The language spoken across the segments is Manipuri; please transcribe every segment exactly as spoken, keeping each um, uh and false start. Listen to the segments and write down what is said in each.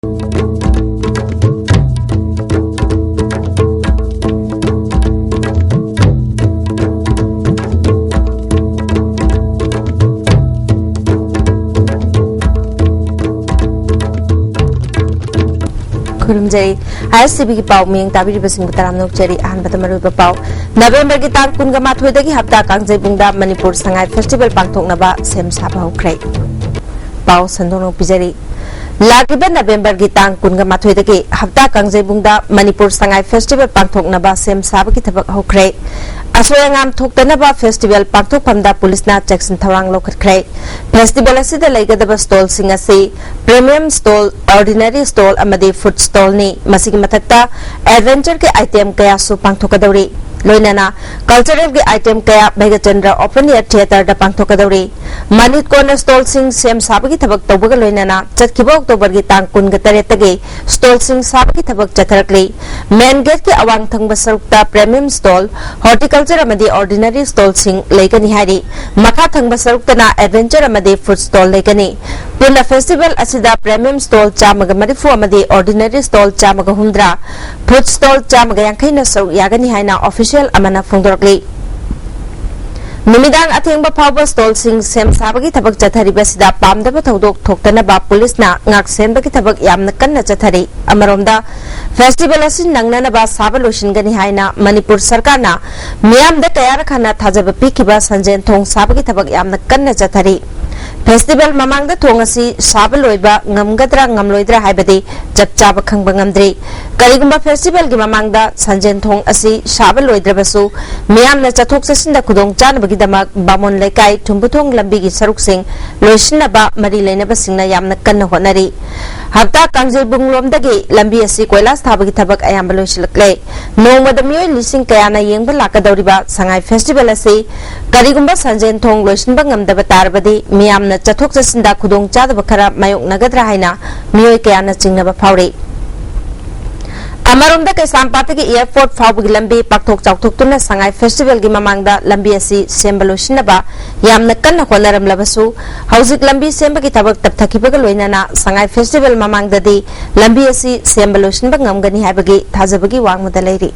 ꯈꯨꯔꯨꯝꯖꯔꯤ꯫ ꯑꯥꯏ ꯑꯦꯁ ꯇꯤ ꯚꯤꯒꯤ ꯄꯥꯎ ꯃꯤꯌꯦꯡ ꯇꯥꯕꯤꯔꯤꯕꯁꯤꯡꯕꯨ ꯇꯔꯥꯝꯅ ꯑꯣꯛꯆꯔꯤ꯫ ꯑꯍꯥꯟꯕꯗ ꯃꯔꯨꯑꯣꯏꯕ ꯄꯥꯎ꯫ ꯅꯕꯦꯝꯕꯔꯒꯤ ꯇꯥꯡ ꯀꯨꯟꯒ ꯃꯥꯊꯣꯏꯗꯒꯤ ꯍꯞꯇꯥ ꯀꯥꯡꯖꯩꯕꯨꯡꯗ ꯃꯅꯤꯄꯨꯔ ꯁꯉꯥꯏ ꯐꯦꯁꯇꯤꯚꯦꯜ ꯄꯥꯡꯊꯣꯛꯅꯕ ꯁꯦꯝ ꯁꯥꯕ ꯍꯧꯈ꯭ꯔꯦ꯫ ꯄꯥꯎ ꯁꯟꯗꯣꯛꯅ ꯄꯤꯖꯔꯤ꯫ ꯂꯥꯛꯂꯤꯕ ꯅꯕꯦꯝꯕꯔꯒꯤ ꯇꯥꯡ ꯀꯨꯟꯒ ꯃꯥꯊꯣꯏꯗꯒꯤ ꯍꯞꯇꯥ ꯀꯥꯡꯖꯩꯕꯨꯡꯗ ꯃꯅꯤꯄꯨꯔ ꯁꯉꯥꯏ ꯐꯦꯁꯇꯤꯚꯦꯜ ꯄꯥꯡꯊꯣꯛꯅꯕ ꯁꯦꯝ ꯁꯥꯕꯒꯤ ꯊꯕꯛ ꯍꯧꯈ꯭ꯔꯦ꯫ ꯑꯁꯣꯏ ꯑꯉꯥꯝ ꯊꯣꯛꯇꯅꯕ ꯐꯦꯁꯇꯤꯚꯦꯜ ꯄꯥꯡꯊꯣꯛꯐꯝꯗ ꯄꯨꯂꯤꯁꯅ ꯆꯦꯛꯁꯤꯟ ꯊꯧꯔꯥꯡ ꯂꯧꯈꯠꯈ꯭ꯔꯦ꯫ ꯐꯦꯁꯇꯤꯚꯦꯜ ꯑꯁꯤꯗ ꯂꯩꯒꯗꯕ ꯁ꯭ꯇꯣꯜꯁꯤꯡ ꯑꯁꯤ ꯄ꯭ꯔꯤꯃꯤꯌꯝ ꯁ꯭ꯇꯣꯜ, ꯑꯣꯔꯗꯤꯅꯔꯤ ꯁ꯭ꯇꯣꯜ ꯑꯃꯗꯤ ꯐꯨꯗ ꯁ꯭ꯇꯣꯜꯅꯤ꯫ ꯃꯁꯤꯒꯤ ꯃꯊꯛꯇ ꯑꯦꯗꯚꯦꯟꯆꯔꯒꯤ ꯑꯥꯏꯇꯦꯝ ꯀꯌꯥꯁꯨ ꯄꯥꯡꯊꯣꯛꯀꯗꯧꯔꯤ꯫ ꯂꯣꯏꯅꯅ ꯀꯜꯆꯔꯦꯜꯒꯤ ꯑꯥꯏꯇꯦꯝ ꯀꯌꯥ ꯚꯩꯒꯆꯟꯗ꯭ꯔ ꯑꯣꯄꯟ ꯑꯦꯌꯔ ꯊꯤꯌꯦꯇꯔꯗ ꯄꯥꯡꯊꯣꯛꯀꯗꯧꯔꯤ꯫ ꯃꯅꯤꯠ ꯀꯣꯟꯅ ꯁ꯭ꯇꯣꯜꯁꯤꯡ ꯁꯦꯝ ꯁꯥꯕꯒꯤ ꯊꯕꯛ ꯇꯧꯕꯒ ꯂꯣꯏꯅꯅ ꯆꯠꯈꯤꯕ ꯑꯣꯛꯇꯣꯕꯔꯒꯤ ꯇꯥꯡ ꯀꯨꯟꯒ ꯇꯔꯦꯠꯇꯒꯤ ꯁ꯭ꯇꯣꯜꯁꯤꯡ ꯁꯥꯕꯒꯤ ꯊꯕꯛ ꯆꯠꯊꯔꯛꯂꯤ꯫ ꯃꯦꯟ ꯒꯦꯠꯀꯤ ꯑꯋꯥꯡ ꯊꯪꯕ ꯁꯔꯨꯛꯇ ꯄ꯭ꯔꯤꯃꯤꯌꯝ ꯁ꯭ꯇꯣꯜ, ꯍꯣꯔꯇꯤꯀꯜꯆꯔ ꯑꯃꯗꯤ ꯑꯣꯔꯗꯤꯅꯔꯤ ꯁ꯭ꯇꯣꯜꯁꯤꯡ ꯂꯩꯒꯅꯤ ꯍꯥꯏꯔꯤ꯫ ꯃꯈꯥ ꯊꯪꯕ ꯁꯔꯨꯛꯇꯅ ꯑꯦꯗꯚꯦꯟꯆꯔ ꯑꯃꯗꯤ ꯐꯨꯗ ꯁ꯭ꯇꯣꯜ ꯂꯩꯒꯅꯤ꯫ ꯄꯨꯟꯅ ꯐꯦꯁꯇꯤꯚꯦꯜ ꯑꯁꯤꯗ ꯄ꯭ꯔꯤꯃꯤꯌꯝ ꯁ꯭ꯇꯣꯜ ꯆꯥꯝꯃꯒ ꯃꯔꯤꯐꯨ ꯑꯃꯗꯤ ꯑꯣꯔꯗꯤꯅꯔꯤ ꯁ꯭ꯇꯣꯜ ꯆꯥꯝꯃꯒ ꯍꯨꯝꯗ꯭ꯔꯥ, ꯐꯨꯗ ꯁ꯭ꯇꯣꯜ ꯆꯥꯝꯃꯒ ꯌꯥꯡꯈꯩꯅ ꯁꯔꯨꯛ ꯌꯥꯒꯅꯤ ꯍꯥꯏꯅ ꯑꯣꯐꯤꯁꯤꯌꯦꯜ ꯑꯃꯅ ꯐꯣꯡꯗꯣꯔꯛꯂꯤ꯫ ꯅꯨꯃꯤꯗꯥꯡ ꯑꯊꯦꯡꯕ ꯐꯥꯎꯕ ꯁ꯭ꯇꯣꯜꯁꯤꯡ ꯁꯦꯝ ꯁꯥꯕꯒꯤ ꯊꯕꯛ ꯆꯠꯊꯔꯤꯕꯁꯤꯗ ꯄꯥꯝꯗꯕ ꯊꯧꯗꯣꯛ ꯊꯣꯛꯇꯅꯕ ꯄꯨꯂꯤꯁꯅ ꯉꯥꯛꯁꯦꯟꯕꯒꯤ ꯊꯕꯛ ꯌꯥꯝꯅ ꯀꯟꯅ ꯆꯠꯊꯔꯤ꯫ ꯑꯃꯔꯣꯝꯗ, ꯐꯦꯁꯇꯤꯚꯦꯜ ꯑꯁꯤ ꯅꯪꯅꯅꯕ ꯁꯥꯕ ꯂꯣꯏꯁꯤꯟꯒꯅꯤ ꯍꯥꯏꯅ ꯃꯅꯤꯄꯨꯔ ꯁꯔꯀꯥꯔꯅ ꯃꯤꯌꯥꯝꯗ ꯀꯌꯥꯔꯛ ꯍꯟꯅ ꯊꯥꯖꯕ ꯄꯤꯈꯤꯕ ꯁꯟꯖꯦꯟ ꯊꯣꯡ ꯁꯥꯕꯒꯤ ꯊꯕꯛ ꯌꯥꯝꯅ ꯀꯟꯅ ꯆꯠꯊꯔꯤ꯫ ꯐꯦꯁꯇꯤꯚꯦꯜ ꯃꯃꯥꯡꯗ ꯊꯣꯡ ꯑꯁꯤ ꯁꯥꯕ ꯂꯣꯏꯕ ꯉꯝꯒꯗ꯭ꯔꯥ ꯉꯝꯂꯣꯏꯗ꯭ꯔꯥ ꯍꯥꯏꯕꯗꯤ ꯆꯞ ꯆꯥꯕ ꯈꯪꯕ ꯉꯝꯗ꯭ꯔꯤ꯫ ꯀꯔꯤꯒꯨꯝꯕ ꯐꯦꯁꯇꯤꯚꯦꯜꯒꯤ ꯃꯃꯥꯡꯗ ꯁꯟꯖꯦꯟ ꯊꯣꯡ ꯑꯁꯤ ꯁꯥꯕ ꯂꯣꯏꯗ꯭ꯔꯕꯁꯨ, ꯃꯤꯌꯥꯝꯅ ꯆꯠꯊꯣꯛ ꯆꯠꯁꯤꯟꯗ ꯈꯨꯗꯣꯡ ꯆꯥꯅꯕꯒꯤꯗꯃꯛ ꯕꯥꯃꯣꯟ ꯂꯩꯀꯥꯏ, ꯊꯨꯝꯕꯨꯊꯣꯡ ꯂꯝꯕꯤꯒꯤ ꯁꯔꯨꯛꯁꯤꯡ ꯂꯣꯏꯁꯤꯟꯅꯕ ꯃꯔꯤ ꯂꯩꯅꯕꯁꯤꯡꯅ ꯌꯥꯝꯅ ꯀꯟꯅ ꯍꯣꯠꯅꯔꯤ꯫ ꯍꯞꯇꯥ ꯀꯥꯡꯖꯩꯕꯨꯡꯂꯣꯝꯗꯒꯤ ꯂꯝꯕꯤ ꯑꯁꯤ ꯀꯣꯏꯂꯥꯁ ꯊꯥꯕꯒꯤ ꯊꯕꯛ ꯑꯌꯥꯝꯕ ꯂꯣꯏꯁꯤꯜꯂꯛꯂꯦ꯫ ꯅꯣꯡꯃꯗ ꯃꯤꯑꯣꯏ ꯂꯤꯁꯤꯡ ꯀꯌꯥꯅ ꯌꯦꯡꯕ ꯂꯥꯛꯀꯗꯧꯔꯤꯕ ꯁꯉꯥꯏ ꯐꯦꯁꯇꯤꯚꯦꯜ ꯑꯁꯤ ꯀꯔꯤꯒꯨꯝꯕ ꯁꯟꯖꯦꯟ ꯊꯣꯡ ꯂꯣꯏꯁꯤꯟꯕ ꯉꯝꯗꯕ ꯇꯥꯔꯕꯗꯤ, ꯃꯤꯌꯥꯝꯅ ꯆꯠꯊꯣꯛ ꯆꯠꯁꯤꯟꯗ ꯈꯨꯗꯣꯡ ꯆꯥꯗꯕ ꯈꯔ ꯃꯥꯌꯣꯛꯅꯒꯗ꯭ꯔꯥ ꯍꯥꯏꯅ ꯃꯤꯑꯣꯏ ꯀꯌꯥꯅ ꯆꯤꯡꯅꯕ ꯐꯥꯎꯔꯤ꯫ ꯑꯃꯔꯣꯝꯗ, ꯀꯩꯁꯥꯝꯄꯥꯠꯇꯒꯤ ꯑꯦꯌꯔꯄꯣꯔꯠ ꯐꯥꯎꯕꯒꯤ ꯂꯝꯕꯤ ꯄꯥꯛꯊꯣꯛ ꯆꯥꯎꯊꯣꯛꯇꯨꯅ ꯁꯉꯥꯏ ꯐꯦꯁꯇꯤꯚꯦꯜꯒꯤ ꯃꯃꯥꯡꯗ ꯂꯝꯕꯤ ꯑꯁꯤ ꯁꯦꯝꯕ ꯂꯣꯏꯁꯤꯟꯅꯕ ꯌꯥꯝꯅ ꯀꯟꯅ ꯍꯣꯠꯅꯔꯝꯂꯕꯁꯨ, ꯍꯧꯖꯤꯛ ꯂꯝꯕꯤ ꯁꯦꯝꯕꯒꯤ ꯊꯕꯛ ꯇꯞꯊꯈꯤꯕꯒ ꯂꯣꯏꯅꯅ ꯁꯉꯥꯏ ꯐꯦꯁꯇꯤꯚꯦꯜ ꯃꯃꯥꯡꯗꯗꯤ ꯂꯝꯕꯤ ꯑꯁꯤ ꯁꯦꯝꯕ ꯂꯣꯏꯁꯤꯟꯕ ꯉꯝꯒꯅꯤ ꯍꯥꯏꯕꯒꯤ ꯊꯥꯖꯕꯒꯤ ꯋꯥꯡꯃꯗ ꯂꯩꯔꯤ꯫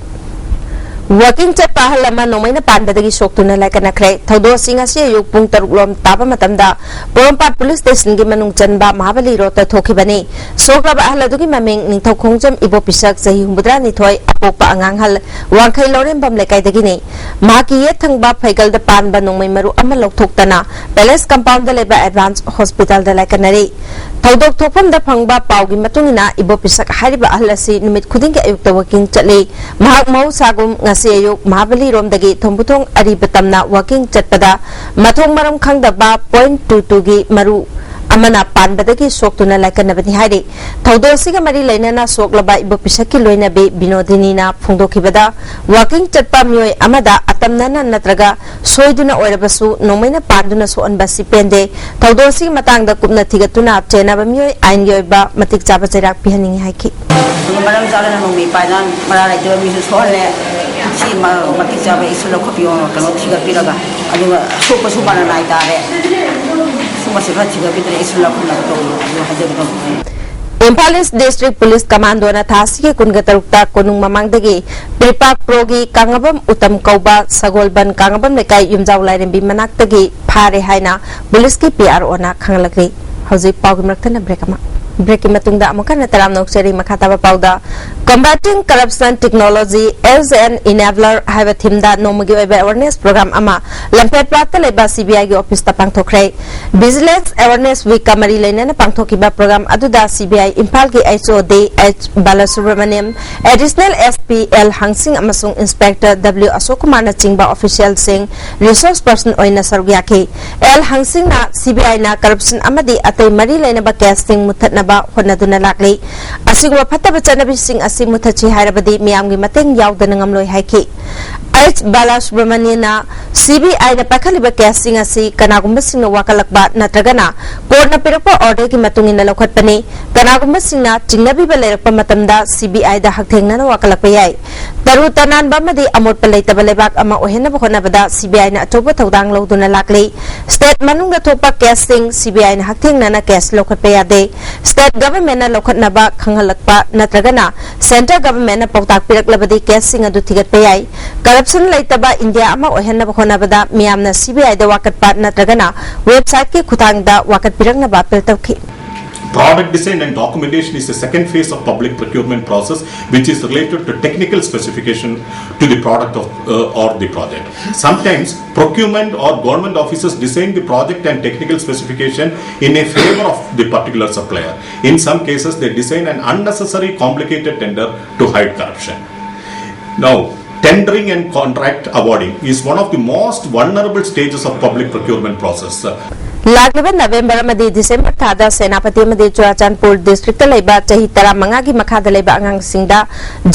ꯋꯥꯀꯤꯡ ꯆꯠꯄ ꯑꯍꯜ ꯑꯃ ꯅꯣꯡꯃꯩꯅ ꯄꯥꯟꯕꯗꯒꯤ ꯁꯣꯛꯇꯨꯅ ꯂꯥꯏꯀꯠꯅꯈ꯭ꯔꯦ꯫ ꯊꯧꯗꯣꯛ ꯑꯁꯤ ꯉꯁꯤ ꯑꯌꯨꯛ ꯄꯨꯡ ꯇꯔꯨꯛ ꯂꯣꯝ ꯇꯥꯕ ꯃꯇꯝꯗ ꯄꯣꯔꯣꯝꯄꯥꯠ ꯄꯨꯂꯤꯁ ꯁ꯭ꯇꯦꯁꯟꯒꯤ ꯃꯅꯨꯡ ꯆꯟꯕ ꯃꯍꯥꯕꯂꯤ ꯔꯣꯗꯇ ꯊꯣꯛꯈꯤꯕꯅꯤ꯫ ꯁꯣꯛꯂꯕ ꯑꯍꯜ ꯑꯗꯨꯒꯤ ꯃꯃꯤꯡ ꯅꯤꯡꯊꯧꯈꯣꯡꯖꯝ ꯏꯕꯣꯄꯤꯁꯛ, ꯆꯍꯤ ꯍꯨꯝꯐꯨꯇꯔꯥꯅꯤꯊꯣꯏ, ꯑꯄꯣꯛꯄ ꯑꯉꯥꯡꯍꯜ, ꯋꯥꯡꯈꯩ ꯂꯧꯔꯦꯝꯕꯝ ꯂꯩꯀꯥꯏꯗꯒꯤꯅꯤ꯫ ꯃꯍꯥꯛꯀꯤ ꯌꯦꯠ ꯊꯪꯕ ꯐꯩꯒꯜꯗ ꯄꯥꯟꯕ ꯅꯣꯡꯃꯩ ꯃꯔꯨ ꯑꯃ ꯂꯧꯊꯣꯛꯇꯅ ꯄꯦꯂꯦꯁ ꯀꯝꯄꯥꯎꯟꯗ ꯂꯩꯕ ꯑꯦꯗꯚꯥꯟꯁ ꯍꯣꯁꯄꯤꯇꯥꯜꯗ ꯂꯥꯏꯀꯠꯅꯔꯤ꯫ ꯊꯧꯗꯣꯛ ꯊꯣꯛꯐꯝꯗ ꯐꯪꯕ ꯄꯥꯎꯒꯤ ꯃꯇꯨꯡ ꯏꯟꯅ, ꯏꯕꯣꯄꯤꯁꯛ ꯍꯥꯏꯔꯤꯕ ꯑꯍꯜ ꯑꯁꯤ ꯅꯨꯃꯤꯠ ꯈꯨꯗꯤꯡꯒꯤ ꯑꯌꯨꯛꯇ ꯋꯥꯀꯤꯡ ꯆꯠꯂꯤ꯫ ꯃꯍꯥꯛ ꯃꯍꯧꯁꯥꯒꯨꯝ ꯉꯁꯤ ꯑꯌꯨꯛ ꯃꯍꯥꯕꯂꯤꯔꯣꯝꯗꯒꯤ ꯊꯣꯡꯕꯨꯊꯣꯡ ꯑꯔꯤꯕ ꯇꯝꯅ ꯋꯥꯀꯤꯡ ꯆꯠꯄꯗ ꯃꯊꯣꯡ ꯃꯔꯝ ꯈꯪꯗꯕ ꯄꯣꯏꯟꯠ ꯇꯨ ꯇꯨꯒꯤ ꯃꯔꯨ ꯑꯃꯅ ꯄꯥꯟꯕꯗꯒꯤ ꯁꯣꯛꯇꯨꯅ ꯂꯥꯏꯀꯠꯅꯕꯅꯤ ꯍꯥꯏꯔꯤ꯫ ꯊꯧꯗꯣꯛ ꯑꯁꯤꯒ ꯃꯔꯤ ꯂꯩꯅꯅ ꯁꯣꯛꯂꯕ ꯏꯕꯣꯄꯤꯁꯛꯀꯤ ꯂꯣꯏꯅꯕꯤ ꯕꯤꯅꯣꯗꯤꯅꯤꯅ ꯐꯣꯡꯗꯣꯛꯈꯤꯕꯗ, ꯋꯥꯀꯤꯡ ꯆꯠꯄ ꯃꯤꯑꯣꯏ ꯑꯃꯗ ꯑꯇꯝꯅꯅ ꯅꯠꯇ꯭ꯔꯒ ꯁꯣꯏꯗꯨꯅ ꯑꯣꯏꯔꯕꯁꯨ ꯅꯣꯡꯃꯩꯅ ꯄꯥꯟꯗꯨꯅ ꯁꯣꯛꯍꯟꯕ ꯑꯁꯤ ꯄꯦꯟꯗꯦ꯫ ꯊꯧꯗꯣꯛ ꯑꯁꯤꯒꯤ ꯃꯇꯥꯡꯗ ꯀꯨꯞꯅ ꯊꯤꯒꯠꯇꯨꯅ ꯆꯦꯟꯅꯕ ꯃꯤꯑꯣꯏ ꯑꯥꯏꯟꯒꯤ ꯑꯣꯏꯕ ꯃꯇꯤꯛ ꯆꯥꯕ ꯆꯩꯔꯥꯛ ꯄꯤꯍꯟꯅꯤꯡꯏ ꯍꯥꯏꯈꯤ꯫ ꯃꯔꯝ ꯆꯥꯗꯅ ꯅꯣꯡꯃꯩ ꯄꯥꯏꯗꯅ ꯃꯔꯥ ꯂꯩꯇꯕ ꯃꯤꯁꯨ ꯁꯣꯛꯍꯜꯂꯦ꯫ ꯁꯤ ꯃ-, ꯃꯇꯤꯛ ꯆꯥꯕ action ꯂꯧꯈꯠꯄꯤꯌꯣꯅ ꯀꯩꯅꯣ ꯊꯤꯒꯠꯄꯤꯔꯒ, ꯑꯗꯨꯒ ꯁꯣꯛꯄꯁꯨ ꯃꯔꯥ ꯅꯥꯏ ꯇꯥꯔꯦ꯫ ꯁꯨꯝꯕꯁꯤ ꯈꯔ ꯊꯤꯒꯠꯄꯤꯗꯅ action ꯂꯧꯈꯠꯅꯕ ꯇꯧꯕꯤꯌꯣ ꯍꯥꯏꯖꯒꯦ ꯇꯧꯕꯅꯦ꯫ ꯏꯝꯐꯥꯜ ꯏꯁ ꯗꯤꯁꯇ꯭ꯔꯤꯛ ꯄꯨꯂꯤꯁ ꯀꯃꯥꯟꯗꯣꯅ ꯊꯥ ꯑꯁꯤꯒꯤ ꯀꯨꯟꯒ ꯇꯔꯨꯛꯇ ꯀꯣꯅꯨꯡ ꯃꯃꯥꯡꯗꯒꯤ ꯄ꯭ꯔꯤꯄꯥꯛ ꯄ꯭ꯔꯣꯒꯤ ꯀꯥꯡꯉꯕꯝ ꯎꯇꯝ ꯀꯧꯕ ꯁꯒꯣꯜꯕꯟ ꯀꯥꯡꯉꯕꯝ ꯂꯩꯀꯥꯏ ꯌꯨꯝꯖꯥꯎ ꯂꯥꯏꯔꯦꯝꯕꯤ ꯃꯅꯥꯛꯇꯒꯤ ꯐꯥꯔꯦ ꯍꯥꯏꯅ ꯄꯨꯂꯤꯁꯀꯤ ꯄꯤ ꯑꯥꯔ ꯑꯣꯅ ꯈꯪꯍꯜꯂꯛꯂꯤ꯫ ꯍꯧꯖꯤꯛ ꯄꯥꯎꯒꯤ ꯃꯔꯛꯇꯅ break ꯑꯃ꯫ Breakꯀꯤ ꯃꯇꯨꯡꯗ ꯑꯃꯨꯛ ꯍꯟꯅ ꯇꯔꯥꯝꯅ ꯑꯣꯛꯆꯔꯤ꯫ ꯃꯈꯥ ꯇꯥꯕ ꯄꯥꯎꯗ, Combating Corruption Technology as an Enabler ꯍꯥꯏꯕ themeꯗ ꯅꯣꯡꯃꯒꯤ ꯑꯣꯏꯕ awareness program ꯑꯃ ꯂꯝꯐꯦꯜꯄꯥꯠꯇ ꯂꯩꯕ ꯁꯤ ꯕꯤ ꯑꯥꯏꯒꯤ officeꯇ ꯄꯥꯡꯊꯣꯛꯈ꯭ꯔꯦ꯫ Vigilance Awareness Weekꯀ ꯃꯔꯤ ꯂꯩꯅꯅ ꯄꯥꯡꯊꯣꯛꯈꯤꯕ program ꯑꯗꯨꯗ ꯁꯤ ꯕꯤ ꯑꯥꯏ ꯏꯝꯐꯥꯜꯒꯤ H O D H Balasubramaniam, Additional S P L ꯍꯪꯁꯤꯡ ꯑꯃꯁꯨꯡ Inspector W ꯑꯁꯣꯛ ꯀꯨꯃꯥꯔꯅꯆꯤꯡꯕ officialꯁꯤꯡ resource person ꯑꯣꯏꯅ ꯁꯔꯨꯛ ꯌꯥꯈꯤ꯫ ꯑꯦꯜ ꯍꯪꯁꯤꯡꯅ ꯁꯤ ꯕꯤ ꯑꯥꯏꯅ corruption ꯑꯃꯗꯤ ꯑꯇꯩ ꯃꯔꯤ ꯂꯩꯅꯕ caseꯁꯤꯡ ꯃꯨꯠꯊꯠꯅꯕ ꯍꯣꯠꯅꯗꯨꯅ ꯂꯥꯛꯂꯤ꯫ ꯑꯁꯤꯒꯨꯝꯕ ꯐꯠꯇꯕ ꯆꯠꯅꯕꯤꯁꯤꯡ ꯑꯁꯤ ꯃꯨꯠꯊꯠꯁꯤ ꯍꯥꯏꯔꯕꯗꯤ ꯃꯤꯌꯥꯝꯒꯤ ꯃꯇꯦꯡ ꯌꯥꯎꯗꯅ ꯉꯝꯂꯣꯏ ꯍꯥꯏꯈꯤ꯫ ꯑꯩꯆ ꯕꯥꯂꯥꯁꯨꯕ꯭ꯔꯃꯅꯤꯌꯟꯅ ꯁꯤꯕꯤꯑꯥꯏꯅ ꯄꯥꯏꯈꯠꯂꯤꯕ ꯀꯦꯁꯁꯤꯡ ꯑꯁꯤ ꯀꯅꯥꯒꯨꯝꯕꯁꯤꯡꯅ ꯋꯥꯀꯠꯂꯛꯄ ꯅꯠꯇ꯭ꯔꯒꯅ ꯀꯣꯔꯠꯅ ꯄꯤꯔꯛꯄ ꯑꯣꯔꯗꯔꯒꯤ ꯃꯇꯨꯡ ꯏꯟꯅ ꯂꯧꯈꯠꯄꯅꯤ꯫ ꯀꯅꯥꯒꯨꯝꯕꯁꯤꯡꯅ ꯆꯤꯡꯅꯕꯤꯕ ꯂꯩꯔꯛꯄ ꯃꯇꯝꯗ ꯁꯤꯕꯤꯑꯥꯏꯗ ꯍꯛꯊꯦꯡꯅꯅ ꯋꯥꯀꯠꯂꯛꯄ ꯌꯥꯏ꯫ ꯇꯔꯨ ꯇꯅꯥꯟꯕ ꯑꯃꯗꯤ ꯑꯃꯣꯠꯄ ꯂꯩꯇꯕ ꯂꯩꯕꯥꯛ ꯑꯃ ꯑꯣꯏꯍꯟꯅꯕ ꯍꯣꯠꯅꯕꯗ ꯁꯤꯕꯤꯑꯥꯏꯅ ꯑꯆꯧꯕ ꯊꯧꯗꯥꯡ ꯂꯧꯗꯨꯅ ꯂꯥꯛꯂꯤ꯫ ꯁ꯭ꯇꯦꯠ ꯃꯅꯨꯡꯗ ꯊꯣꯛꯄ ꯀꯦꯁꯁꯤꯡ ꯁꯤꯕꯤꯑꯥꯏꯅ ꯍꯛꯊꯦꯡꯅꯅ ꯀꯦꯁ ꯂꯧꯈꯠꯄ ꯌꯥꯗꯦ꯫ ꯁ꯭ꯇꯦꯠ ꯒꯚꯔꯟꯃꯦꯟꯠꯅ ꯂꯧꯈꯠꯅꯕ ꯈꯪꯍꯜꯂꯛꯄ ꯅꯠꯇ꯭ꯔꯒꯅ ꯁꯦꯟꯇ꯭ꯔꯦꯜ ꯒꯚꯔꯟꯃꯦꯟꯠꯅ ꯄꯥꯎꯇꯥꯛ ꯄꯤꯔꯛꯂꯕꯗꯤ ꯀꯦꯁꯁꯤꯡ ꯑꯗꯨ ꯊꯤꯒꯠꯄ ꯌꯥꯏ꯫ ꯀꯔꯞꯁꯟ ꯂꯩꯇꯕ ꯏꯟꯗꯤꯌꯥ ꯑꯃ ꯑꯣꯏꯍꯟꯅꯕ ꯍꯣꯠꯅꯕꯗ ꯃꯤꯌꯥꯝꯅ ꯁꯤꯕꯤꯑꯥꯏꯗ ꯋꯥꯀꯠꯄ ꯅꯠꯇ꯭ꯔꯒꯅ ꯋꯦꯕꯁꯥꯏꯠꯀꯤ ꯈꯨꯠꯊꯥꯡꯗ ꯋꯥꯀꯠꯄꯤꯔꯛꯅꯕ ꯑꯄꯤꯜ ꯇꯧꯈꯤ꯫ Product design and documentation is the second phase of public procurement process, which is related to technical specification to the product of, uh, or the project. Sometimes procurement or government officers design the project and technical specification in a favor of the particular supplier. In some cases, they design an unnecessary complicated tender to hide corruption. Now, tendering and contract awarding is one of the most vulnerable stages of public procurement process. ꯂꯥꯛꯂꯤꯕ ꯅꯕꯦꯝꯕꯔ ꯑꯃꯗꯤ ꯗꯤꯁꯦꯝꯕꯔ ꯊꯥꯗ ꯁꯦꯅꯥꯄꯇꯤ ꯑꯃꯗꯤ ꯆꯨꯔꯥꯆꯥꯟꯄꯨꯔ ꯗꯤꯁꯇ꯭ꯔꯤꯛꯇ ꯂꯩꯕ ꯆꯍꯤ ꯇꯔꯥꯃꯉꯥꯒꯤ ꯃꯈꯥꯗ ꯂꯩꯕ ꯑꯉꯥꯡꯁꯤꯡꯗ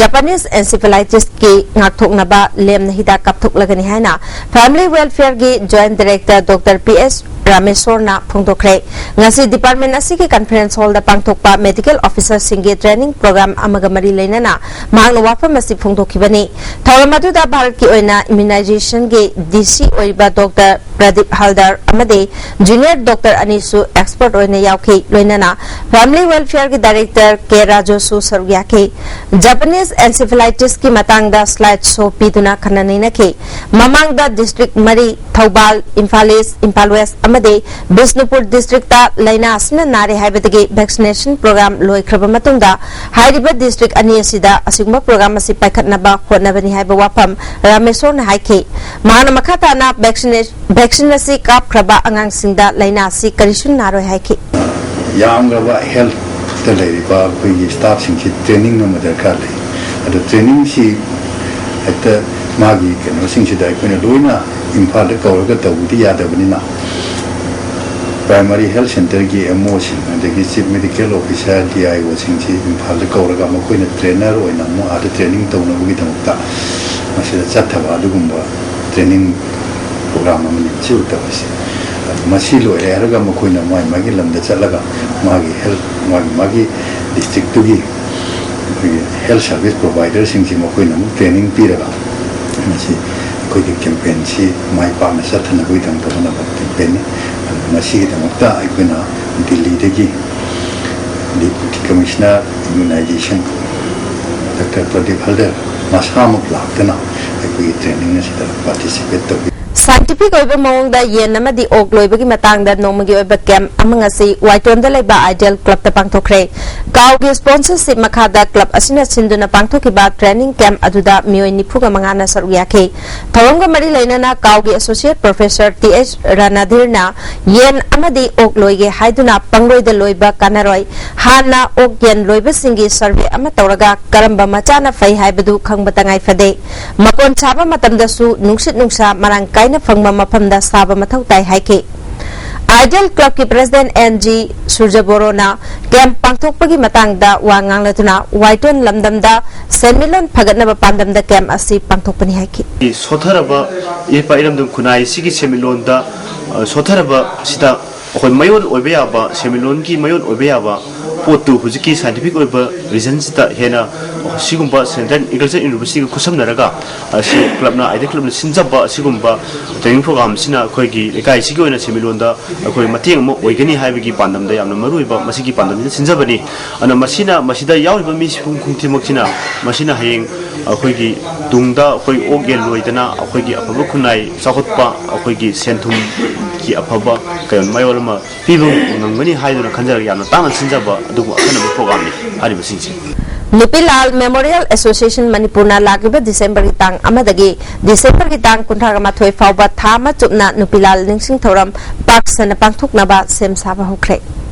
ꯖꯄꯥꯅꯤꯁ ꯑꯦꯟꯁꯤꯐꯦꯂꯥꯏꯇꯤꯁꯀꯤ ꯉꯥꯛꯊꯣꯛꯅꯕ ꯂꯦꯝꯅ ꯍꯤꯗꯥꯛ ꯀꯥꯞꯊꯣꯛꯂꯒꯅꯤ ꯍꯥꯏꯅ ꯐꯦꯃꯤꯂꯤ ꯋꯦꯜꯐꯤꯌꯔꯒꯤ joint director doctor P S ꯔꯥꯃꯦꯁꯣꯔꯅ ꯐꯣꯡꯗꯣꯛꯈ꯭ꯔꯦ꯫ ꯉꯁꯤ ꯗꯤꯄꯥꯔꯠꯃꯦꯟꯠ ꯑꯁꯤꯒꯤ ꯀꯟꯐꯔꯦꯟꯁ ꯍꯣꯜꯗ ꯄꯥꯡꯊꯣꯛꯄ ꯃꯦꯗꯤꯀꯦꯜ ꯑꯣꯐꯤꯁꯔꯁꯤꯡꯒꯤ ꯇ꯭ꯔꯦꯅꯤꯡ ꯄ꯭ꯔꯣꯒ꯭ꯔꯥꯝ ꯑꯃꯒ ꯃꯔꯤ ꯂꯩꯅꯅ ꯃꯍꯥꯛꯅ ꯋꯥꯐꯝ ꯑꯁꯤ ꯐꯣꯡꯗꯣꯛꯈꯤꯕꯅꯤ꯫ ꯊꯧꯔꯝ ꯑꯗꯨꯗ ꯚꯥꯔꯠꯀꯤ ꯑꯣꯏꯅ ꯏꯝꯌꯨꯅꯥꯏꯖꯦꯁꯟꯒꯤ ꯗꯤ ꯁꯤ ꯑꯣꯏꯔꯤꯕ ꯗꯣꯛꯇꯔ ꯄ꯭ꯔꯗꯤꯞ ꯍꯥꯜꯗꯔ ꯑꯃꯗꯤ ꯖꯨꯅꯤꯌꯔ ꯗꯣꯛꯇꯔ ꯑꯅꯤꯁꯨ ꯑꯦꯛꯁꯄꯔꯠ ꯑꯣꯏꯅ ꯌꯥꯎꯈꯤ꯫ ꯂꯣꯏꯅꯅ ꯐꯦꯃꯤꯂꯤ ꯋꯦꯜꯐꯤꯌꯔꯒꯤ ꯗꯥꯏꯔꯦꯛꯇꯔ ꯀꯦ ꯔꯥꯖꯨꯁꯨ ꯁꯔꯨꯛ ꯌꯥꯈꯤ꯫ ꯖꯄꯥꯅꯤꯁ ꯑꯦꯟꯁꯤꯐꯦꯂꯥꯏꯇꯤꯁꯀꯤ ꯃꯇꯥꯡꯗ ꯁ꯭ꯂꯥꯏꯗ ꯁꯣ ꯄꯤꯗꯨꯅ ꯈꯟꯅ ꯅꯩꯅꯈꯤ꯫ ꯃꯃꯥꯡꯗ ꯗꯤꯁꯇ꯭ꯔꯤꯛ ꯃꯔꯤ, ꯊꯧꯕꯥꯜ, ꯏꯝꯐꯥꯜ ꯏꯁ, ꯏꯝꯐꯥꯜ ꯋꯦꯁ ꯑꯃꯗꯤ ꯕꯤꯁꯅꯨꯄꯨꯔ ꯗꯤꯁꯇ꯭ꯔꯤꯛꯇ ꯂꯥꯏꯅꯥ ꯑꯁꯤꯅ ꯅꯥꯔꯦ ꯍꯥꯏꯕꯗꯒꯤ ꯚꯦꯛꯁꯤꯅꯦꯁꯟ ꯄ꯭ꯔꯣꯒ꯭ꯔꯥꯝ ꯂꯣꯏꯈ꯭ꯔꯕ ꯃꯇꯨꯡꯗ ꯍꯥꯏꯔꯤꯕ ꯗꯤꯁꯇ꯭ꯔꯤꯛ ꯑꯅꯤ ꯑꯁꯤꯗ ꯑꯁꯤꯒꯨꯝꯕ ꯄ꯭ꯔꯣꯒ꯭ꯔꯥꯝ ꯑꯁꯤ ꯄꯥꯏꯈꯠꯅꯕ ꯍꯣꯠꯅꯕꯅꯤ ꯍꯥꯏꯕ ꯋꯥꯐꯝ ꯔꯥꯃꯦꯁꯣꯔꯅ ꯍꯥꯏꯈꯤ꯫ ꯃꯍꯥꯛꯅ ꯃꯈꯥ ꯇꯥꯅ ꯚꯦꯛꯁꯤꯅꯦ-, ꯚꯦꯛꯁꯤꯟ ꯑꯁꯤ ꯀꯥꯞꯈ꯭ꯔꯕ ꯑꯉꯥꯡꯁꯤꯡꯗ ꯂꯥꯏꯅꯥ ꯑꯁꯤ ꯀꯔꯤꯁꯨ ꯅꯥꯔꯣꯏ ꯍꯥꯏꯈꯤ꯫ ꯌꯥꯝꯈ꯭ꯔꯕ ꯍꯦꯜꯠꯇ ꯂꯩꯔꯤꯕ ꯑꯩꯈꯣꯏꯒꯤ ꯁ꯭ꯇꯥꯐꯁꯤꯡꯁꯤ ꯇ꯭ꯔꯦꯅꯤꯡ ꯑꯃ ꯗꯔꯀꯥꯔ ꯂꯩ꯫ ꯑꯗꯣ ꯇ꯭ꯔꯦꯅꯤꯡꯁꯤ ꯍꯦꯛꯇ ꯃꯥꯒꯤ ꯀꯩꯅꯣꯁꯤꯡꯁꯤꯗ ꯑꯩꯈꯣꯏꯅ ꯂꯣꯏꯅ ꯏꯝꯐꯥꯜꯗ ꯀꯧꯔꯒ ꯇꯧꯕꯗꯤ ꯌꯥꯗꯕꯅꯤꯅ, ꯄ꯭ꯔꯥꯏꯃꯥꯔꯤ ꯍꯦꯜꯠ ꯁꯦꯟꯇꯔꯒꯤ ꯑꯦꯝ ꯑꯣꯁꯤꯡ, ꯑꯗꯒꯤ chief medical officer, D I ꯑꯣꯁꯤꯡꯁꯤ ꯏꯝꯐꯥꯜꯗ ꯀꯧꯔꯒ ꯃꯈꯣꯏꯅ ꯇ꯭ꯔꯦꯅꯔ ꯑꯣꯏꯅ ꯑꯃꯨꯛ ꯑꯥꯗ ꯇ꯭ꯔꯦꯅꯤꯡ ꯇꯧꯅꯕꯒꯤꯗꯃꯛꯇ ꯃꯁꯤꯗ ꯆꯠꯊꯕ ꯑꯗꯨꯒꯨꯝꯕ training program ꯑꯃꯅꯤ ꯁꯤ ꯎꯠꯇꯕꯁꯦ꯫ ꯑꯗꯨ ꯃꯁꯤ ꯂꯣꯏꯔꯦ ꯍꯥꯏꯔꯒ ꯃꯈꯣꯏꯅ ꯃꯥꯒꯤ ꯃꯥꯒꯤ ꯂꯝꯗ ꯆꯠꯂꯒ ꯃꯥꯒꯤ health, ꯃꯥꯒꯤ ꯃꯥꯒꯤ districtꯇꯨꯒꯤ ꯑꯩꯈꯣꯏꯒꯤ health service providerꯁꯤꯡꯁꯤ ꯃꯈꯣꯏꯅ ꯑꯃꯨꯛ training ꯄꯤꯔꯒ ꯃꯁꯤ ꯑꯩꯈꯣꯏꯒꯤ campaignꯁꯤ ꯃꯥꯏ ꯄꯥꯛꯅ ꯆꯠꯊꯅꯕꯒꯤꯗꯃꯛꯇ ꯍꯣꯠꯅꯕ campaignꯅꯤ꯫ ꯑꯗꯨ ꯃꯁꯤꯒꯤꯗꯃꯛꯇ ꯑꯩꯈꯣꯏꯅ ꯗꯤꯜꯂꯤꯗꯒꯤ Deputy Commissioner Immunization Doctor Pradeep Halder ꯃꯁꯥꯃꯛ ꯂꯥꯛꯇꯨꯅ ꯑꯩꯈꯣꯏꯒꯤ training ꯑꯁꯤꯗ participate ꯇꯧꯕꯤ꯫ Scientific ꯑꯣꯏꯕ ꯃꯑꯣꯡꯗ ꯌꯦꯟ ꯑꯃꯗꯤ ꯑꯣꯛ ꯂꯣꯏꯕꯒꯤ ꯃꯇꯥꯡꯗ ꯅꯣꯡꯃꯒꯤ ꯑꯣꯏꯕ camp ꯑꯃ ꯉꯁꯤ ꯋꯥꯏꯇꯣꯟꯗ ꯂꯩꯕ Ideal Clubꯇ ꯄꯥꯡꯊꯣꯛꯈ꯭ꯔꯦ꯫ ꯀꯥꯎꯒꯤ sponsorship ꯃꯈꯥꯗ club ꯑꯁꯤꯅ ꯁꯤꯟꯗꯨꯅ ꯄꯥꯡꯊꯣꯛꯈꯤꯕ training camp ꯑꯗꯨꯗ ꯃꯤꯑꯣꯏ ꯅꯤꯐꯨꯒ ꯃꯉꯥꯅ ꯁꯔꯨꯛ ꯌꯥꯈꯤ꯫ ꯊꯧꯔꯝꯒ ꯃꯔꯤ ꯂꯩꯅꯅ ꯀꯥꯎꯒꯤ Associate Professor ꯇꯤ ꯑꯩꯆ ꯔꯥꯅꯥꯙꯤꯔꯅ ꯌꯦꯟ ꯑꯃꯗꯤ ꯑꯣꯛ ꯂꯣꯏꯒꯦ ꯍꯥꯏꯗꯨꯅ ꯄꯪꯂꯣꯏꯗ ꯂꯣꯏꯕ ꯀꯥꯟꯅꯔꯣꯏ꯫ ꯍꯥꯟꯅ ꯑꯣꯛ ꯌꯦꯟ ꯂꯣꯏꯕꯁꯤꯡꯒꯤ survey ꯑꯃ ꯇꯧꯔꯒ ꯀꯔꯝꯕ ꯃꯆꯥꯅ ꯐꯩ ꯍꯥꯏꯕꯗꯨ ꯈꯪꯕ ꯇꯉꯥꯏ ꯐꯗꯦ꯫ ꯃꯀꯣꯟ ꯁꯥꯕ ꯃꯇꯝꯗꯁꯨ ꯅꯨꯡꯁꯤꯠ ꯅꯨꯡꯁꯥ ꯃꯔꯥꯡ ꯀꯥꯏꯅ ꯐꯪꯕ ꯃꯐꯝꯗ ꯁꯥꯕ ꯃꯊꯧ ꯇꯥꯏ ꯍꯥꯏꯈꯤ꯫ Ideal Clubꯀꯤ President ꯑꯦꯟ ꯖꯤ ꯁꯨꯔꯖꯕꯣꯔꯣꯅ camp ꯄꯥꯡꯊꯣꯛꯄꯒꯤ ꯃꯇꯥꯡꯗ ꯋꯥ ꯉꯥꯡꯂꯗꯨꯅ ꯋꯥꯏꯇꯣꯟ ꯂꯝꯗꯝꯗ ꯁꯦꯟꯃꯤꯠꯂꯣꯟ ꯐꯒꯠꯅꯕ ꯄꯥꯟꯗꯝꯗ camp ꯑꯁꯤ ꯄꯥꯡꯊꯣꯛꯄꯅꯤ ꯍꯥꯏꯈꯤ꯫ ꯁꯣꯠꯊꯔꯕ ꯏꯄꯥ ꯏꯔꯝꯗꯝ ꯈꯨꯟꯅꯥꯏ ꯑꯁꯤꯒꯤ ꯁꯦꯟꯃꯤꯠꯂꯣꯟꯗ, ꯑ, ꯁꯣꯠꯊꯔꯕ ꯑꯁꯤꯗ ꯑꯩꯈꯣꯏ ꯃꯌꯣꯟ ꯑꯣꯏꯕ ꯌꯥꯕ, ꯁꯦꯟꯃꯤꯠꯂꯣꯟꯒꯤ ꯃꯌꯣꯟ ꯑꯣꯏꯕ ꯌꯥꯕ ꯄꯣꯠꯇꯨ ꯍꯧꯖꯤꯛꯀꯤ scientific ꯑꯣꯏꯕ reasonꯁꯤꯗ ꯍꯦꯟꯅ ꯁꯤꯒꯨꯝꯕ Central Agriculture Universityꯒ ꯈꯨꯠꯁꯝꯅꯔꯒ ꯑꯁꯤ clubꯅ, Ideal Clubꯅ ꯁꯤꯟꯖꯕ ꯑꯁꯤꯒꯨꯝꯕ training programꯁꯤꯅ ꯑꯩꯈꯣꯏꯒꯤ ꯂꯩꯀꯥꯏꯁꯤꯒꯤ ꯑꯣꯏꯅ ꯁꯦꯟꯃꯤꯠꯂꯣꯟꯗ ꯑꯩꯈꯣꯏ ꯃꯇꯦꯡ ꯑꯃ ꯑꯣꯏꯒꯅꯤ ꯍꯥꯏꯕꯒꯤ ꯄꯥꯟꯗꯝꯗ ꯌꯥꯝꯅ ꯃꯔꯨꯑꯣꯏꯕ ꯃꯁꯤꯒꯤ ꯄꯥꯟꯗꯝꯁꯤꯗ ꯁꯤꯟꯖꯕꯅꯤ꯫ ꯑꯗꯨꯅ ꯃꯁꯤꯅ, ꯃꯁꯤꯗ ꯌꯥꯎꯔꯤꯕ ꯃꯤꯁꯤꯡ ꯈꯨꯗꯤꯡꯃꯛꯁꯤꯅ ꯃꯁꯤꯅ ꯍꯌꯦꯡ ꯑꯩꯈꯣꯏꯒꯤ ꯇꯨꯡꯗ ꯑꯩꯈꯣꯏ ꯑꯣꯛ ꯌꯦꯟ ꯂꯣꯏꯗꯅ ꯑꯩꯈꯣꯏꯒꯤ ꯑꯐꯕ ꯈꯨꯟꯅꯥꯏ ꯆꯥꯎꯈꯠꯄ, ꯑꯩꯈꯣꯏꯒꯤ ꯁꯦꯟꯊꯨꯝꯒꯤ ꯑꯐꯕ ꯀꯩꯅꯣ ꯃꯌꯣꯜ ꯑꯃ ꯄꯤꯕ ꯉꯝꯒꯅꯤ ꯍꯥꯏꯗꯨꯅ ꯈꯟꯖꯔꯒ ꯌꯥꯝꯅ ꯇꯥꯡꯅ ꯁꯤꯟꯖꯕ ꯑꯗꯨꯒꯨꯝꯕ ꯑꯈꯟꯅꯕ programꯅꯤ ꯍꯥꯏꯔꯤꯕꯁꯤꯡꯁꯦ꯫ ꯅꯨꯄꯤꯂꯥꯜ Memorial Association ꯃꯅꯤꯄꯨꯔꯅ ꯂꯥꯛꯂꯤꯕ Decemberꯒꯤ ꯇꯥꯡ ꯑꯃꯗꯒꯤ Decemberꯒꯤ ꯇꯥꯡ ꯀꯨꯟꯊ꯭ꯔꯥꯒ ꯃꯥꯊꯣꯏ ꯐꯥꯎꯕ ꯊꯥ ꯑꯃ ꯆꯨꯞꯅ ꯅꯨꯄꯤꯂꯥꯜ ꯅꯤꯡꯁꯤꯡ ꯊꯧꯔꯝ ꯄꯥꯛ ꯁꯟꯅ ꯄꯥꯡꯊꯣꯛꯅꯕ ꯁꯦꯝ ꯁꯥꯕ ꯍꯧꯈ꯭ꯔꯦ꯫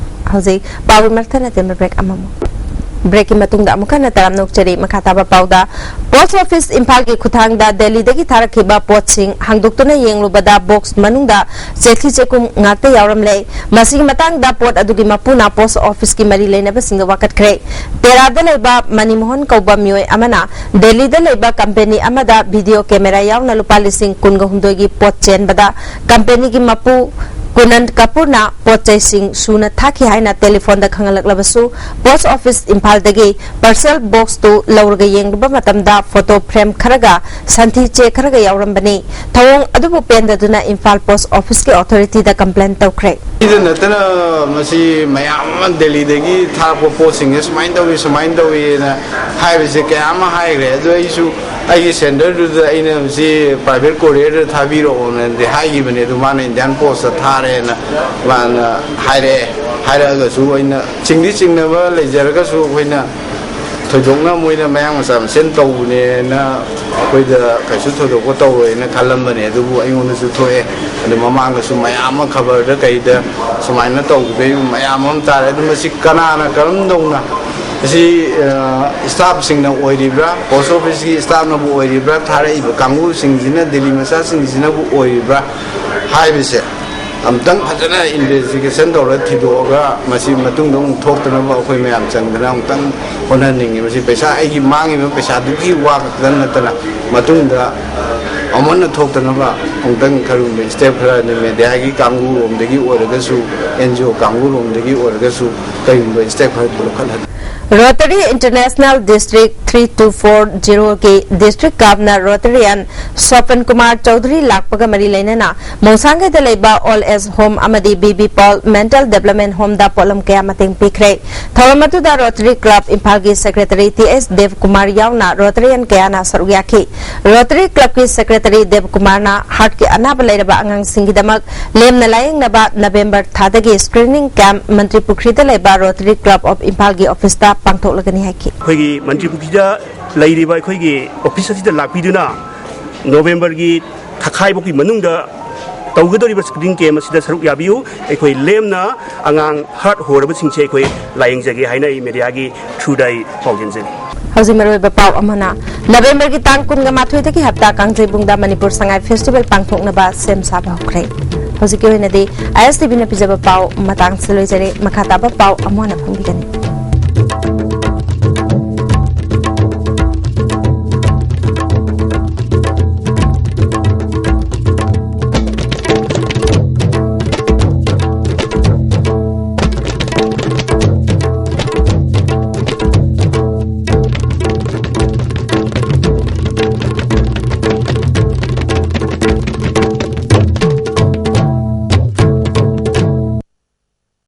ꯍꯧꯖꯤꯛ ꯄꯥꯎꯒꯤ ꯃꯔꯛꯇ ꯅꯠꯇꯦ, break ꯑꯃꯃꯨꯛ꯫ ꯕ꯭ꯔꯦꯛꯀꯤ ꯃꯇꯨꯡꯗ ꯑꯃꯨꯛ ꯍꯟꯅ ꯇꯔꯥꯝꯅ ꯑꯣꯛꯆꯔꯤ꯫ ꯃꯈꯥ ꯇꯥꯕ ꯄꯥꯎꯗ, ꯄꯣꯁ ꯑꯣꯐꯤꯁ ꯏꯝꯐꯥꯜꯒꯤ ꯈꯨꯠꯊꯥꯡꯗ ꯗꯦꯜꯂꯤꯗꯒꯤ ꯊꯥꯔꯛꯈꯤꯕ ꯄꯣꯠꯁꯤꯡ ꯍꯥꯡꯗꯣꯛꯇꯨꯅ ꯌꯦꯡꯂꯨꯕꯗ ꯕꯣꯛꯁ ꯃꯅꯨꯡꯗ ꯆꯦꯊꯤ ꯆꯦꯀꯨꯝ ꯉꯥꯛꯇ ꯌꯥꯎꯔꯝꯂꯦ꯫ ꯃꯁꯤꯒꯤ ꯃꯇꯥꯡꯗ ꯄꯣꯠ ꯑꯗꯨꯒꯤ ꯃꯄꯨꯅ ꯄꯣꯁ ꯑꯣꯐꯤꯁꯀꯤ ꯃꯔꯤ ꯂꯩꯅꯕꯁꯤꯡꯗ ꯋꯥꯀꯠꯈ꯭ꯔꯦ꯫ ꯇꯦꯔꯥꯗ ꯂꯩꯕ ꯃꯅꯤꯃꯣꯍꯟ ꯀꯧꯕ ꯃꯤꯑꯣꯏ ꯑꯃꯅ ꯗꯦꯜꯂꯤꯗ ꯂꯩꯕ ꯀꯝꯄꯦꯅꯤ ꯑꯃꯗ ꯚꯤꯗꯤꯑꯣ ꯀꯦꯃꯦꯔꯥ ꯌꯥꯎꯅ ꯂꯨꯄꯥ ꯂꯤꯁꯤꯡ ꯀꯨꯟꯒ ꯍꯨꯝꯗꯣꯏꯒꯤ ꯄꯣꯠ ꯆꯦꯟꯕꯗ ꯀꯝꯄꯦꯅꯤꯒꯤ ꯃꯄꯨ ꯀꯨꯅꯟ ꯀꯄꯨꯔꯅ ꯄꯣꯠ ꯆꯩꯁꯤꯡ ꯁꯨꯅ ꯊꯥꯈꯤ ꯍꯥꯏꯅ ꯇꯦꯂꯤꯐꯣꯟꯗ ꯈꯪꯍꯜꯂꯛꯂꯕꯁꯨ, ꯄꯣꯁ ꯑꯣꯐꯤꯁ ꯏꯝꯐꯥꯜꯗꯒꯤ ꯄꯥꯔꯁꯦꯜ ꯕꯣꯛꯁꯇꯨ ꯂꯧꯔꯒ ꯌꯦꯡꯂꯨꯕ ꯃꯇꯝꯗ ꯐꯣꯇꯣ ꯐ꯭ꯔꯦꯝ ꯈꯔꯒ ꯁꯟꯊꯤ ꯆꯦ ꯈꯔꯒ ꯌꯥꯎꯔꯝꯕꯅꯤ꯫ ꯊꯧꯑꯣꯡ ꯑꯗꯨꯕꯨ ꯄꯦꯟꯗꯗꯨꯅ ꯏꯝꯐꯥꯜ ꯄꯣꯁ ꯑꯣꯐꯤꯁꯀꯤ ꯑꯣꯊꯣꯔꯤꯇꯤꯗ ꯀꯝꯄ꯭ꯂꯦꯟ ꯇꯧꯈ꯭ꯔꯦ꯫ ꯁꯤꯗ ꯅꯠꯇꯅ ꯃꯁꯤ ꯃꯌꯥꯝ ꯑꯃ ꯗꯦꯜꯂꯤꯗꯒꯤ ꯊꯥꯔꯛꯄ ꯄꯣꯠꯁꯤꯡꯁꯦ ꯁꯨꯃꯥꯏꯅ ꯇꯧꯏ, ꯁꯨꯃꯥꯏꯅ ꯇꯧꯏꯅ ꯍꯥꯏꯕꯁꯦ ꯀꯌꯥ ꯑꯃ ꯍꯥꯏꯈ꯭ꯔꯦ꯫ ꯑꯗꯣ ꯑꯩꯁꯨ ꯑꯩꯒꯤ ꯁꯦꯟꯇꯔꯗꯨꯗ ꯑꯩꯅ ꯃꯁꯤ ꯄ꯭ꯔꯥꯏꯚꯦꯠ ꯀꯣꯔꯤꯌꯔꯗ ꯊꯥꯕꯤꯔꯛꯑꯣꯅꯗꯤ ꯍꯥꯏꯈꯤꯕꯅꯦ, ꯑꯗꯨ ꯃꯥꯅ ꯏꯟꯗꯤꯌꯥꯟ ꯄꯣꯁꯇ ꯊꯥꯔꯦꯅ ꯃꯥꯅ ꯍꯥꯏꯔꯛꯑꯦ꯫ ꯍꯥꯏꯔꯛꯑꯒꯁꯨ ꯑꯩꯅ ꯆꯤꯡꯗꯤ ꯆꯤꯡꯅꯕ ꯂꯩꯖꯔꯒꯁꯨ ꯑꯩꯈꯣꯏꯅ ꯊꯣꯏꯗꯣꯛꯅ ꯃꯣꯏꯅ ꯃꯌꯥꯡ ꯃꯆꯥ ꯃꯁꯦꯟ ꯇꯧꯕꯅꯦꯅ ꯑꯩꯈꯣꯏꯗ ꯀꯩꯁꯨ ꯊꯣꯏꯗꯣꯛꯄ ꯇꯧꯔꯣꯏꯅ ꯈꯜꯂꯝꯕꯅꯦ, ꯑꯗꯨꯕꯨ ꯑꯩꯉꯣꯟꯗꯁꯨ ꯊꯣꯛꯑꯦ꯫ ꯑꯗꯨ ꯃꯃꯥꯡꯗꯁꯨ ꯃꯌꯥꯝ ꯑꯃ ꯈꯕꯔꯗ ꯀꯩꯗ ꯁꯨꯃꯥꯏꯅ ꯇꯧꯈꯤꯕꯩ ꯃꯌꯥꯝ ꯑꯃ ꯇꯥꯔꯦ꯫ ꯑꯗꯨ ꯃꯁꯤ ꯀꯅꯥꯅ ꯀꯔꯝꯗꯧꯅ, ꯑꯁꯤ ꯏꯁꯇꯥꯐꯁꯤꯡꯅ ꯑꯣꯏꯔꯤꯕ꯭ꯔꯥ, ꯄꯣꯁ ꯑꯣꯐꯤꯁꯀꯤ ꯏꯁꯇꯥꯐꯅꯕꯨ ꯑꯣꯏꯔꯤꯕ꯭ꯔꯥ, ꯊꯥꯔꯛꯏꯕ ꯀꯥꯡꯕꯨꯁꯤꯡꯁꯤꯅ, ꯗꯤꯜꯂꯤ ꯃꯆꯥꯁꯤꯡꯁꯤꯅꯕꯨ ꯑꯣꯏꯔꯤꯕ꯭ꯔꯥ ꯍꯥꯏꯕꯁꯦ ꯑꯝꯇꯪ ꯐꯖꯅ ꯏꯟꯚꯦꯁꯇꯤꯒꯦꯁꯟ ꯇꯧꯔꯒ ꯊꯤꯗꯣꯛꯑꯒ ꯃꯁꯤ ꯃꯇꯨꯡꯗ ꯑꯃꯨꯛ ꯊꯣꯛꯇꯅꯕ ꯑꯩꯈꯣꯏ ꯃꯌꯥꯝ ꯆꯪꯗꯅ ꯑꯃꯨꯛꯇꯪ ꯍꯣꯠꯅꯍꯟꯅꯤꯡꯉꯤ꯫ ꯃꯁꯤ ꯄꯩꯁꯥ, ꯑꯩꯒꯤ ꯃꯥꯡꯉꯤꯕ ꯄꯩꯁꯥꯗꯨꯒꯤ ꯋꯥ ꯈꯛꯇ ꯅꯠꯇꯅ ꯃꯇꯨꯡꯗ ꯑꯃꯨꯛ ꯍꯟꯅ ꯊꯣꯛꯇꯅꯕ ꯑꯃꯨꯛꯇꯪ ꯈꯔꯨꯝꯕ ꯏꯁꯇꯦꯞ ꯈꯔ ꯑꯗꯨ ꯃꯦꯗꯤꯌꯥꯒꯤ ꯀꯥꯡꯕꯨꯔꯣꯝꯗꯒꯤ ꯑꯣꯏꯔꯒꯁꯨ, ꯑꯦꯟ ꯖꯤ ꯑꯣ ꯀꯥꯡꯕꯨꯔꯣꯝꯗꯒꯤ ꯑꯣꯏꯔꯒꯁꯨ ꯀꯔꯤꯒꯨꯝꯕ ꯏꯁꯇꯦꯞ ꯈꯔ ꯂꯧꯈꯠꯍꯟ Rotary International District three two four zero ꯒꯤ ꯗꯤꯁꯇ꯭ꯔꯤꯛ ꯀ꯭ꯂꯕꯅ ꯔꯣꯇꯔꯤꯌꯟ ꯁꯣꯄꯟ ꯀꯨꯃꯥꯔ ꯆꯧꯙꯨꯔꯤ ꯂꯥꯛꯄꯒ ꯃꯔꯤ ꯂꯩꯅꯅ ꯃꯣꯡꯁꯥꯡꯒꯩꯗ ꯂꯩꯕ ꯑꯣꯜ ꯑꯦꯖ ꯍꯣꯝ ꯑꯃꯗꯤ ꯕꯤ ꯕꯤ ꯄꯥꯜ ꯃꯦꯟꯇꯦꯜ ꯗꯦꯕꯂꯞꯃꯦꯟ ꯍꯣꯝꯗ ꯄꯣꯠꯂꯝ ꯀꯌꯥ ꯃꯇꯦꯡ ꯄꯤꯈ꯭ꯔꯦ꯫ ꯊꯧꯔꯝ ꯑꯗꯨꯗ ꯔꯣꯇꯔꯤ ꯀ꯭ꯂꯕ ꯏꯝꯐꯥꯜꯒꯤ ꯁꯦꯀ꯭ꯔꯦꯇꯔꯤ ꯇꯤ ꯑꯦꯁ ꯗꯦꯕꯀꯨꯃꯥꯔ ꯌꯥꯎꯅ ꯔꯣꯇꯔꯤꯌꯟ ꯀꯌꯥꯅ ꯁꯔꯨꯛ ꯌꯥꯈꯤ꯫ ꯔꯣꯇꯔꯤ ꯀ꯭ꯂꯕꯀꯤ ꯁꯦꯀ꯭ꯔꯦꯇꯔꯤ ꯗꯦꯕꯀꯨꯃꯥꯔꯅ ꯍꯥꯔꯠꯀꯤ ꯑꯅꯥꯕ ꯂꯩꯔꯕ ꯑꯉꯥꯡꯁꯤꯡꯒꯤꯗꯃꯛ ꯂꯦꯝꯅ ꯂꯥꯌꯦꯡꯅꯕ ꯅꯕꯦꯝꯕꯔ ꯊꯥꯗꯒꯤ ꯁ꯭ꯀ꯭ꯔꯤꯅꯤꯡ ꯀꯦꯝꯞ ꯃꯟꯇ꯭ꯔꯤ ꯄꯨꯈ꯭ꯔꯤꯗ ꯂꯩꯕ ꯔꯣꯇꯔꯤ ꯀ꯭ꯂꯕ ꯑꯣꯐ ꯏꯝꯐꯥꯜꯒꯤ ꯑꯣꯐꯤꯁꯇ ꯄꯥꯡꯊꯣꯛꯂꯒꯅꯤ ꯍꯥꯏꯈꯤ꯫ ꯑꯩꯈꯣꯏꯒꯤ ꯃꯟꯇ꯭ꯔꯤ ꯄꯨꯈ꯭ꯔꯤꯗ ꯂꯩꯔꯤꯕ ꯑꯩꯈꯣꯏꯒꯤ ꯑꯣꯐꯤꯁ ꯑꯁꯤꯗ ꯂꯥꯛꯄꯤꯗꯨꯅ ꯅꯣꯕꯦꯝꯕꯔꯒꯤ ꯊꯥꯈꯥꯏꯐꯥꯎꯒꯤ ꯃꯅꯨꯡꯗ ꯇꯧꯒꯗꯧꯔꯤꯕ screening camp ꯑꯁꯤꯗ ꯁꯔꯨꯛ ꯌꯥꯕꯤꯌꯨ꯫ ꯑꯩꯈꯣꯏ ꯂꯦꯝꯅ ꯑꯉꯥꯡ heart ꯍꯣꯔꯕꯁꯤꯡꯁꯦ ꯑꯩꯈꯣꯏ ꯂꯥꯌꯦꯡꯖꯒꯦ ꯍꯥꯏꯅ ꯑꯩ media ꯒꯤ through ꯗ ꯑꯩ ꯄꯥꯎꯖꯦꯟꯖꯔꯤ꯫ ꯍꯧꯖꯤꯛ ꯃꯔꯨꯑꯣꯏꯕ ꯄꯥꯎ ꯑꯃꯅ, ꯅꯕꯦꯝꯕꯔꯒꯤ ꯇꯥꯡ ꯀꯨꯟꯒ ꯃꯥꯊꯣꯏꯗꯒꯤ ꯍꯞꯇꯥ ꯀꯥꯡꯖꯩꯕꯨꯡꯗ ꯃꯅꯤꯄꯨꯔ ꯁꯉꯥꯏ festival ꯄꯥꯡꯊꯣꯛꯅꯕ ꯁꯦꯝ ꯁꯥꯕ ꯍꯧꯈ꯭ꯔꯦ꯫ ꯍꯧꯖꯤꯛꯀꯤ ꯑꯣꯏꯅꯗꯤ ISTV ꯅ ꯄꯤꯖꯕ ꯄꯥꯎ ꯃꯇꯥꯡꯁꯤꯗ ꯂꯣꯏꯖꯔꯦ꯫ ꯃꯈꯥ ꯇꯥꯕ ꯄꯥꯎ ꯑꯃꯨꯛ ꯍꯟꯅ ꯐꯪꯕꯤꯒꯅꯤ꯫